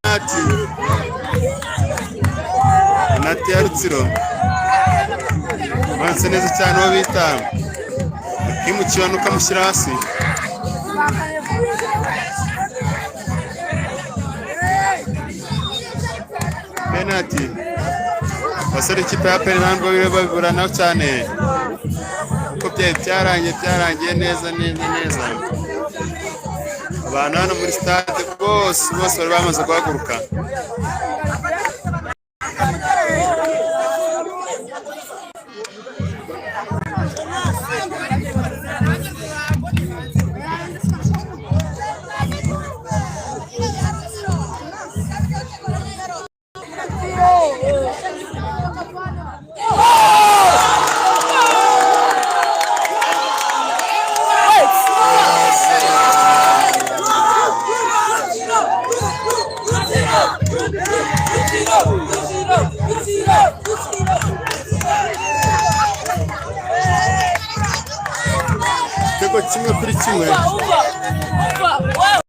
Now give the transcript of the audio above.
Penalty, penalty ya Rutsiro. Banse neza cyane, uwo bita Kimukibanuka amushyira hasi. Penalty, abasore ikipe ya APR ntabwo bibe babiburanaho cyane, kuko byari byarangiye, byarangiye neza neza neza. Abantu hano muri stade bose bose bari bamaze guhaguruka. Igitego 1-1. Umva, umva, umva.